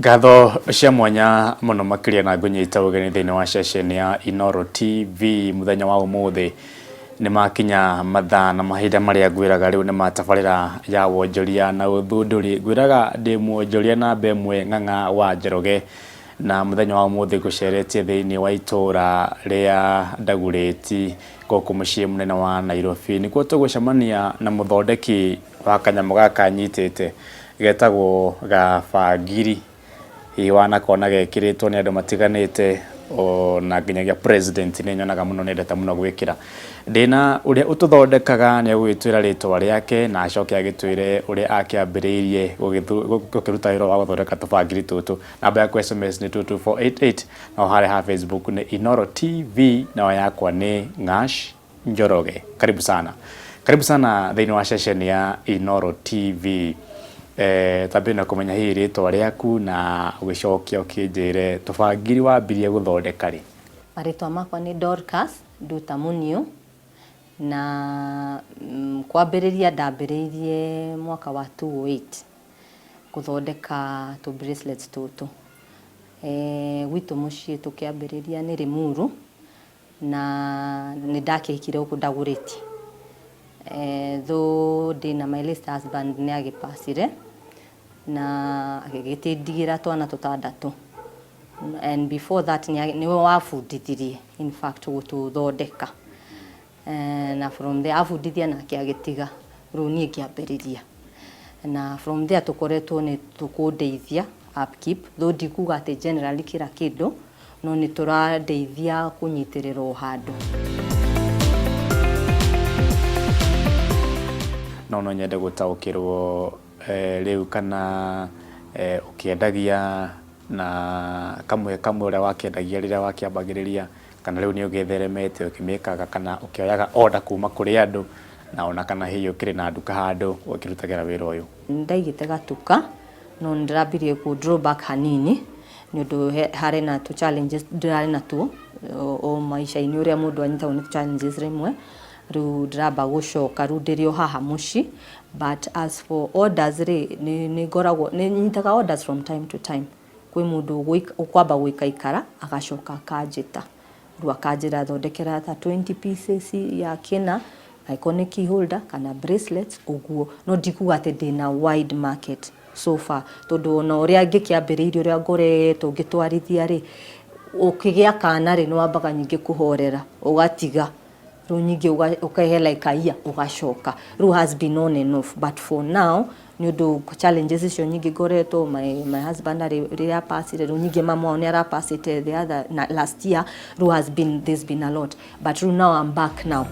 Ngatho cia mwanya mũno makĩria na ngũnyita ũgeni thĩinĩ wa ceceni ya Inooro TV mũthenya wa ũmũthĩ. Nĩ makinya mathaa na mahinda marĩa ngwĩraga rĩu nĩ matabarĩra ya wonjoria na ũthundũri. Ngwĩraga ndĩ mwonjoria namba ĩmwe Ng'ang'a wa Njoroge na mũthenya wa ũmũthĩ ngũceretie thĩinĩ wa itũra rĩa Ndagurĩti gũkũ mũciĩ mũnene wa Nairobi. Nĩkuo tũgũcemania na mũthondeki wa kanyamũ gaka nyitĩte getagwo gabangiri, hihi wanakona gekĩrĩtwo nĩ andũ matiganĩte ona nginyagia president nĩ nyonaga mũno nĩ endete mũno gwĩkĩra. Ndĩna ũrĩa ũtũthondekaga nĩ egũgĩtwĩra rĩtwa rĩake na acoke agĩtwĩre ũrĩa akĩambĩrĩirie gũkĩruta wĩra wa gũthondeka tũbangiri tũtũ. Namba ya kũ SMS nĩ 22488 naho harĩa ha Facebook nĩ Inooro TV nayo yakwa nĩ Ng'ash Njoroge. Karibu sana. Karibu sana thĩinĩ wa ceceni ya Inooro TV. Eh, tambie na kũmenya hihi rĩtwa rĩaku na ũgĩcokia ũkĩnjĩre tũbangiri wambirie gũthondeka rĩ? Marĩtwa makwa nĩ Dorcas Nduta Muniu na mm, kwambĩrĩria ndambĩrĩirie mwaka wa 2008 gũthondeka tũ bracelets tũtũ. Eh, gwitũ mũciĩ tũkĩambĩrĩria nĩ Limuru Na nĩ ndakĩhikire gũkũ ndagũrĩtie. Though ndĩna my late husband nĩ agĩpacire na agĩgĩtĩndigĩra twana tũtandatũ. And before that nĩwe wabundithirie in fact gũtũthondeka. Na from there abundithia nake agĩtiga, rĩu niĩ ngĩambĩrĩria. Na from there tũkoretwo nĩ tũkũndeithia upkeep, though ndikuga atĩ generally kila kĩndũ, no nĩ tũrandeithia kũnyitĩrĩra o handũ. No no nyende gũtaũkĩrwo rĩu kana ũkĩendagia na kamwe kamwe ũrĩa wakĩendagia rĩrĩa wakĩambagĩrĩria, kana rĩu nĩ ũgĩtheremete ũkĩmĩkaga, kana ũkĩoyaga order kuma kũrĩ andũ, na ona kana hihi ũkĩrĩ na nduka handũ ũkĩrutagĩra wĩra ũyũ. Nĩndaigĩte gatuka no nĩndĩrambirie kũ draw back hanini nĩ ũndũ harĩ na tũ challenges ndĩrarĩ natuo o maica-inĩ ũrĩa mũndũ anyitagwo nĩ challenges rĩmwe, rĩu ndĩramba gũcoka rĩu ndĩrĩ o haha mũciĩ but as for orders rĩ nĩ ngoragwo nĩ nyitaga orders from time to time, kwĩ mũndũ ũkwamba gũikaikara agacoka akanjĩta. Rĩu akanjĩra thondekera ta 20 pieces ya kĩna, angĩkorwo nĩ key holder kana bracelets ũguo. No ndikuga atĩ ndĩna wide market so far tondũ ona ũrĩa ngĩkĩambĩrĩirie ũrĩa ngoretwo ngĩtwarithia rĩ, ũkĩgĩa kana rĩ, nĩ wambaga ningĩ kũhorera ũgatiga. Rĩu ningĩ ũkehe like a year ũgacoka. Rĩu has been on and off but for now nĩ ũndũ challenges icio nyingĩ ngoretwo, my husband arĩ rĩrĩa apacire, rĩu ningĩ mama wao nĩ arapacĩte the other na last year, rĩu has been, there's been a lot but rĩu now I'm back now.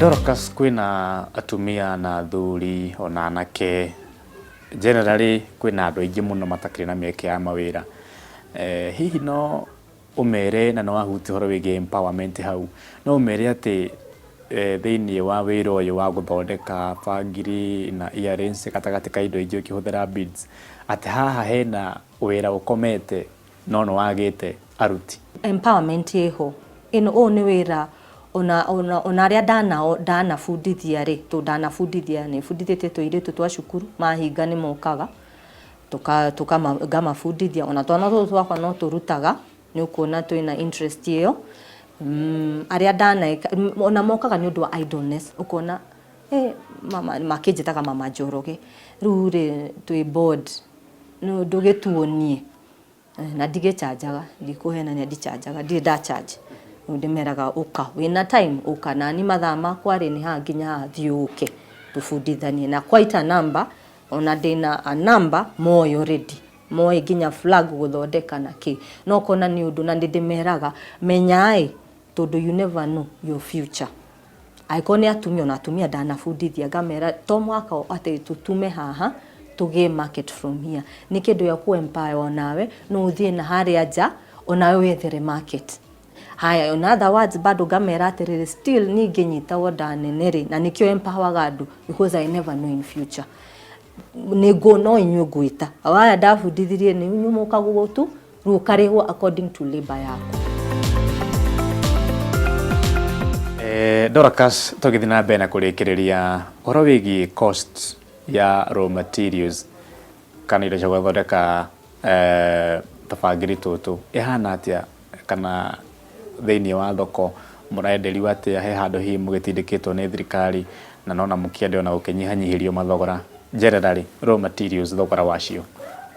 Dorcas kwĩna atumia na athuri ona anake generally kwĩna andũ aingĩ mũno matakĩrĩ na mĩeke ya mawĩra. Hihi no ũmere na nĩ wahutia ũhoro wĩgiĩ empowerment hau, no ũmere atĩ thĩinĩ wa wĩra ũyũ wa gũthondeka bangiri na earrings gatagatĩ ka indo ingĩ ũkĩhũthĩra beads, atĩ haha hena wĩra ũkomete no nĩ wagĩte aruti. Empowerment ĩho, ĩno ũyũ nĩ wĩra ona ona ona arĩa ndanao ndanabundithia rĩ, tondũ ndanabundithia nĩ bundithĩtie tũirĩtu twa cukuru mahinga nĩ mokaga ngamabundithia ona twana tũtũ twakwa no tũrutaga nĩ ũkuona twĩna interest ĩyo. Arĩa ndaneka ona mokaga nĩ ũndũ wa idleness ũkona mama makĩnjĩtaga mama Njoroge rĩu rĩ twĩ bored ndũgĩtuonie. Na ndigĩchanjaga ndikũhenania ndichanjaga ndirĩ nda charge. Rĩu ndĩmeraga ũka wĩna time ũka nani mathaa makwa rĩ nĩ haha nginya haha thiĩ ũke tũbundithanie. Na quite a number ona ndĩna a number moĩ already moĩ nginya flag gũthondeka na kĩ. No ũkona nĩ ũndũ na nĩ ndĩmeraga menyai tondũ you never know your future. Angĩkorwo nĩ atumia ona atumia ndanabundithia ngamera to mũhaka atĩ tũtume haha tũgĩe market from here. Nĩ kĩndũ gĩa kũ empower onawe no ũthiĩ na harĩa nja onawe wĩethere market. Haya in other words bado ngamera atĩrĩrĩ still niĩ ngĩnyita order nene rĩ na nĩkĩo empower andũ because I never know in future. Nĩ no inyuĩ ngwĩta aya ndabundithirie nĩ inyuĩ mũkaga gũtu rĩu ũkarĩhwo according to labor yaku. Dorcas tũgĩthiĩ na mbere na kũrĩkĩrĩria ũhoro wĩgiĩ cost ya raw materials. Kana indo cia gũthondeka tũbangiri tũtũ ĩhana atĩa, kana thĩinĩ wa thoko mũrenderio atĩa? He handũ hihi mũgĩtindĩkĩtwo nĩ thirikari na nona mũkĩende ona gũkĩnyihanyihĩrio mathogora? Generally, raw materials thogora wacio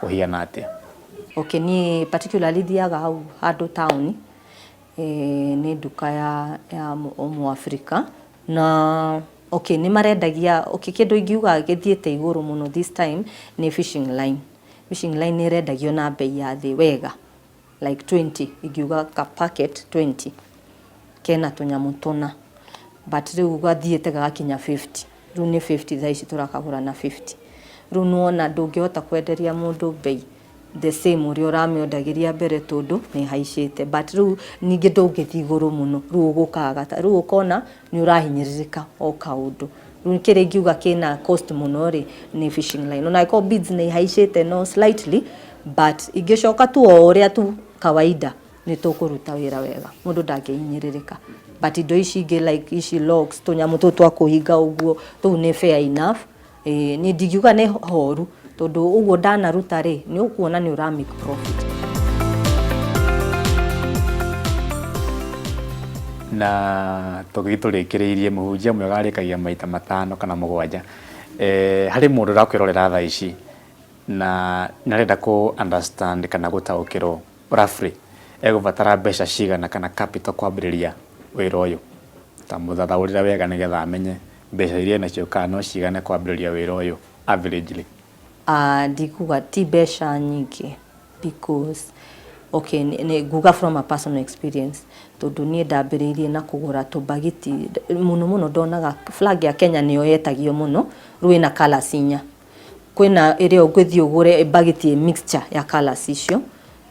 ũhiana atĩa? Okay, niĩ particularly thiaga hau handũ taũni, nĩ nduka ya Mũafrika na okay, nĩ marendagia. Okay, kĩndũ ingiuga gĩthiĩte igũrũ mũno this time nĩ fishing line. Fishing line nĩ ĩrendagio na bei ya thĩ wega, like 20, ingiuga ka packet 20 kena tũnyamũ tũna, but rĩu gathiĩte gagakinya 50. Rĩu nĩ 50 thaa ici tũrakagũra na 50. Rĩu nĩwona ndũngĩhota kwenderia mũndũ bei the same ũrĩa ũramĩendagĩria mbere tondũ nĩ ĩhaicĩte, but rĩu ningĩ ndũngĩthiĩ igũrũ mũno, rĩu ũgũkaga rĩu ũkona nĩ ũrahinyĩrĩrĩka o kaũndũ. Rĩu kĩrĩa ingiuga kĩna cost mũno rĩ, nĩ fishing line. Ona angĩkorwo beads nĩ ihaicĩte no slightly, but ingĩcoka tu o ũrĩa tu kawaida, nĩ tũkũruta wĩra wega, mũndũ ndangĩhinyĩrĩrĩka. But indo ici ingĩ like ici locks, tũnyamũ tũtũ twa kũhinga ũguo, tũu nĩ fair enough. Ĩĩ, niĩ ndingiuga nĩ horu tondũ ũguo ndanaruta rĩ, nĩ ũkuona nĩ ũra make profit. Na tũgĩthiĩ tũrĩkĩrĩirie, mũhunjia mwega arĩkagia maita 5 kana 7. Harĩ mũndũ ũrakwĩrorera thaa ici na nĩarenda kũ understand kana gũtaũkĩrwo roughly egũbatara mbeca cigana kana capital kwambĩrĩria wĩra ũyũ, ta mũthathaũrĩre wega nĩgetha amenye mbeca iria enacio kana no cigane kwambĩrĩria wĩra ũyũ averagely. Ndikuga ti mbeca nyingĩ because okay, nĩ nguga from a personal experience, tondũ niĩ ndambĩrĩirie na kũgũra tũmbagiti mũno mũno. Ndonaga flag ya Kenya nĩyo yetagio mũno. Rĩu ĩna colours inya, kwĩna ĩrĩa ũngĩthiĩ ũgũre mbagiti mixture ya colours icio,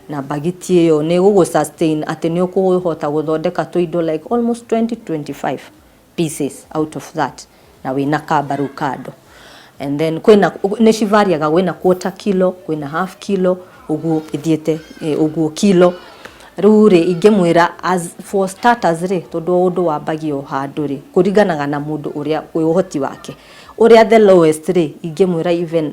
na mbagiti ĩyo nĩ ĩgũgũ sustain atĩ nĩ ũkũhota gũthondeka tũindo like almost 20 25 pieces out of that, na wĩna kamba rĩu kando. And then kwĩna nĩ civariaga, kwĩna quarter kilo, kwĩna half kilo, ũguo ĩthiĩte ũguo kilo. Rĩu rĩ, ingĩmwĩra as for starters rĩ, tondũ ũndũ wambagia o handũ rĩ, kũringanaga na mũndũ ũrĩa wĩ ũhoti wake ũrĩa, the lowest rĩ, ingĩmwĩra even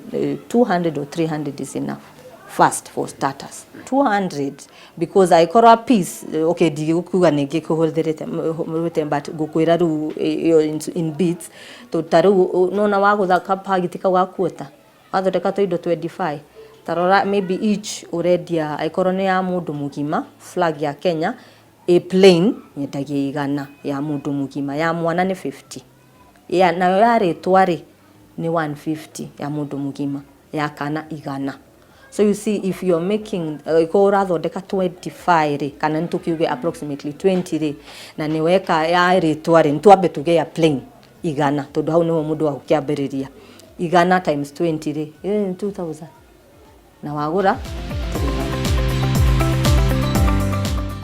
200 or 300 is enough first for starters, 200, because angĩkorwo a piece, okay, ndigĩgũkuga nĩ ngĩkũhũthĩrĩte, but ngũkwĩra rĩu ĩyo in bits, tondũ ta rĩu nona wagũtha kapagiti kau ga quarter, wathondeka tũindo 25, ta rora maybe each ũrendia, angĩkorwo nĩ ya mũndũ mũgima, flag ya Kenya ĩ plain, nyendagia 100 ya mũndũ mũgima, ya mwana nĩ 50, ya nayo ya rĩtwa rĩ nĩ 150 ya mũndũ mũgima, ya kana 100. So you see, if you're making ko ũrathondeka 25 rĩ, kana nĩ tũkiuge approximately 20 rĩ, na nĩ weka ya rĩtwa rĩ, nĩ twambe tuge ya plain 100, tondũ hau nĩho mũndũ agũkĩambĩrĩria, 100 times 20 rĩ, ĩyo nĩ 2000 na wagũra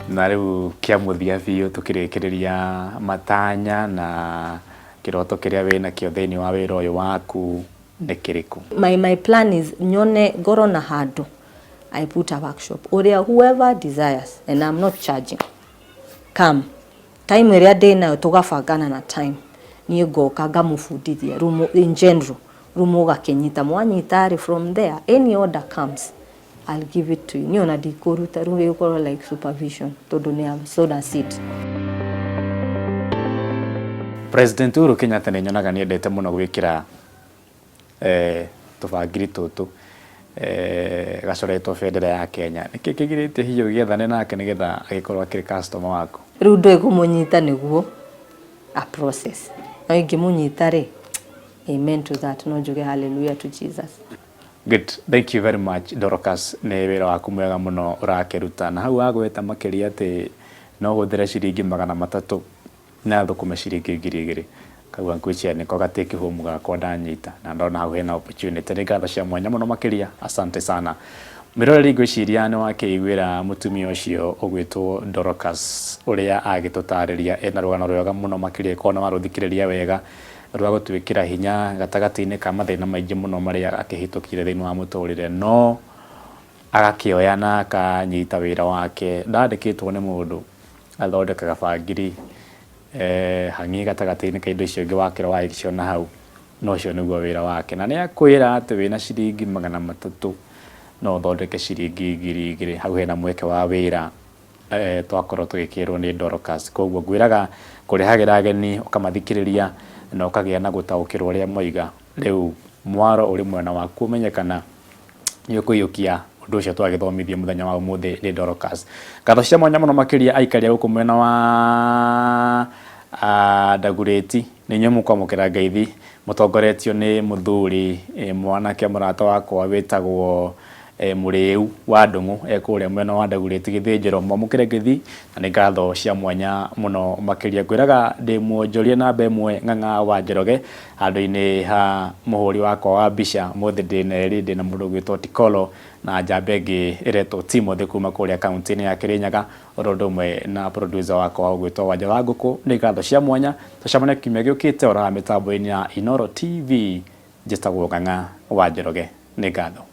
300. Na rĩu kĩa mũthia biũ, tũkĩrĩkĩrĩria, matanya na kĩroto kĩrĩa wĩnakĩo thĩinĩ wa wĩra ũyũ waku nĩ kĩrĩkũ? My plan is nyone ngorwo na handũ I put a workshop ũrĩa whoever desires, and I'm not charging, come time ĩrĩa ndĩ nayo, tũgabangana na time, niĩ ngoka ngamũbundithia rĩu in general, rĩu mũgakĩnyita, mwanyita rĩ, from there any order comes, I'll give it to you. Niĩ ona ndikũruta, rĩu ĩgũkorwo like supervision tondũ nĩ I've sown a seed. President Uhuru Kenyatta nĩ nyonaga nĩ endete mũno gwĩkĩra tũbangiri tũtũ gacoretwo bendera ya Kenya. Nĩkĩ kĩgirĩtie hihi ũgĩethane nake nĩgetha agĩkorwo akĩrĩ customer waku? Rĩu ndũĩ kũmũnyita nĩguo a process, no ingĩmũnyita rĩ, amen to that, no njuge hallelujah to Jesus. Good. Thank you very much, Dorcas, nĩ wĩra waku mwega mũno ũrakĩruta. Na hau wagweta makĩria atĩ no ũhũthĩre ciringi 300 na thũkũme ciringi 2000, kau ngwĩciria nĩko ga take home gakwa ndanyita na ndona hau hena opportunity. Nĩ ngatho cia mwanya mũno makĩria, asante sana. Mwĩroreri, ngwĩciria nĩ wakĩiguĩra mũtumia ũcio ũgwĩtwo Dorcas ũrĩa agĩtũtarĩria. Ena rũgano rwega mũno makĩria, korwo nĩ warũthikĩrĩria wega, rwa gũtwĩkĩra hinya gatagatĩ-inĩ ka mathĩna maingĩ mũno marĩa akĩhĩtũkire thĩinĩ wa mũtũrĩre, no agakĩoya na akanyita wĩra wake. Ndandĩkĩtwo nĩ mũndũ, athondekaga bangiri hang'i gatagatĩ-inĩ ka indo icio ingĩ wakĩra wagĩciona hau. Na ũcio nĩguo wĩra wake. Na nĩ akwĩra atĩ wĩna ciringi 300 no ũthondeke ciringi 2000. Hau hena mweke wa wĩra twakorwo tũgĩkĩrwo nĩ Dorcas. Koguo ngwĩraga kũrehagĩra ageni ũkamathikĩrĩria na ũkagĩa na gũtaũkĩrwo ũrĩa moiga. Rĩu mwaro ũrĩ mwena waku ũmenye kana nĩ ũkũiyũkia ũndũ ũcio twagĩthomithio mũthenya wa ũmũthĩ nĩ Dorcas. Ngatho cia mwanya mũno makĩria aikari a gũkũ mwena wa Ndagurĩti, nĩ inyuĩ mũkwamũkĩra ngeithi mũtongoretio nĩ mũthuri mwanake mũrata wakwa wĩtagwo Mũrĩu wa Ndũng'ũ e kũrĩa mwena wa Ndagurĩti Gĩthĩnjĩro. Mwamũkĩre ngeithi na nĩ ngatho cia mwanya mũno makĩria. Ngwĩraga ndĩ mwonjoria namba ĩmwe Ng'ang'a wa Njoroge handũ-inĩ ha mũhũri wakwa wa mbica. Ũmũthĩ ndĩna erĩ, ndĩna mũndũ ũgwĩtwo Tikolo na njamba ĩngĩ ĩretwo Timothy kuma kũrĩa kaunti-inĩ ya Kĩrĩnyaga, oro ũndũ ũmwe na producer wakwa ũgwĩtwo Wanja wa Ngũkũ. Nĩ ngatho cia mwanya, tũcemanie kiumia gĩũkĩte oro haha mĩtambo-inĩ ya Inooro TV. Njĩtagwo Ng'ang'a wa Njoroge. Nĩ ngatho.